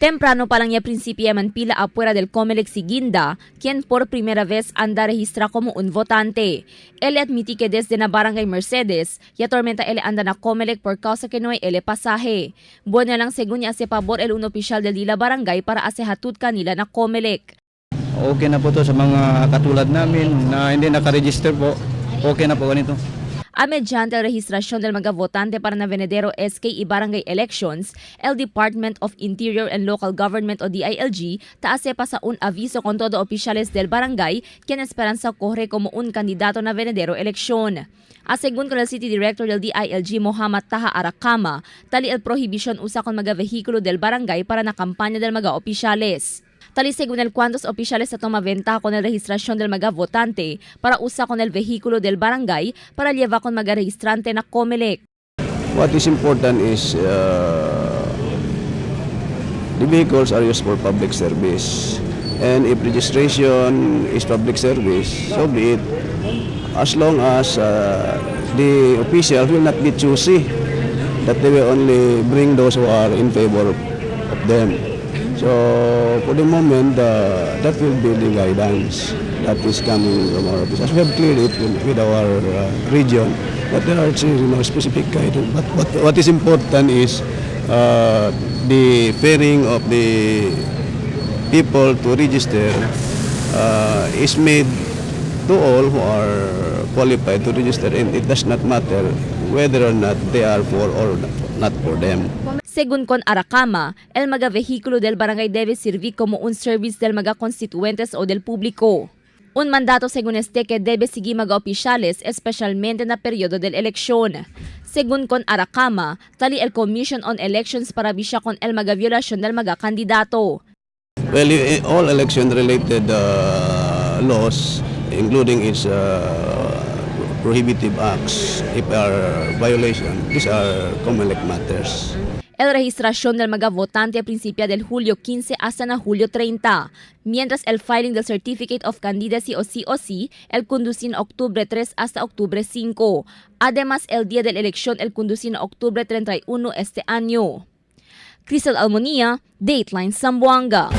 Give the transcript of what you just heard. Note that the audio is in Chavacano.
Temprano pa lang ya principia man pila afuera del Comelec si Ginda, quien por primera vez anda registra como un votante. Él admití que desde na Barangay Mercedes, ya tormenta él anda na Comelec por causa que no hay ele pasaje. Buena lang según niya hace pabor el un opisyal del Dila Barangay para hace hatut kanila na Comelec. Okay na po to sa mga katulad namin na hindi nakaregister po. Okay na po ganito. A mediante la registración del mga votante para na venedero SK y Barangay Elections, el Department of Interior and Local Government o DILG taase pa sa un aviso con todo oficiales del barangay quien esperanza corre como un candidato na venedero elección. A según con el City Director del DILG Mohammad Taha Arakama, tali el prohibición usa con mga vehículo del barangay para na kampanya del mga opisyales. Tali según el cuantos oficiales se toma ventaja con el registración del mga votante para usa con el vehículo del barangay para llevar con mga registrante na COMELEC. What is important is the vehicles are used for public service. And if registration is public service, so be it. As long as the officials will not be choosy, that they will only bring those who are in favor of them. So for the moment, that will be the guidance that is coming from our office. As we have cleared it with our region, but there are specific guidance. But what is important is the fairing of the people to register is made to all who are qualified to register, and it does not matter whether or not they are for or not for them. Según con Aracama, el mga vehículo del barangay debe servir como un service del mga constituentes o del público. Un mandato según este que debe seguir mga opisyales, especialmente na periodo del eleksyon. Según con Aracama, tali el Commission on Elections para bisya con el mga violasyon del mga kandidato. Well, all election-related laws, including its prohibitive acts, if are violation, these are COMELEC matters. El registración del mga votante principia del julio 15 hasta na julio 30, mientras el filing del Certificate of Candidacy o COC el conducin octubre 3 hasta octubre 5. Además, el día de la elección el conducin octubre 31 este año. Crystal Almonia, Dateline Zamboanga.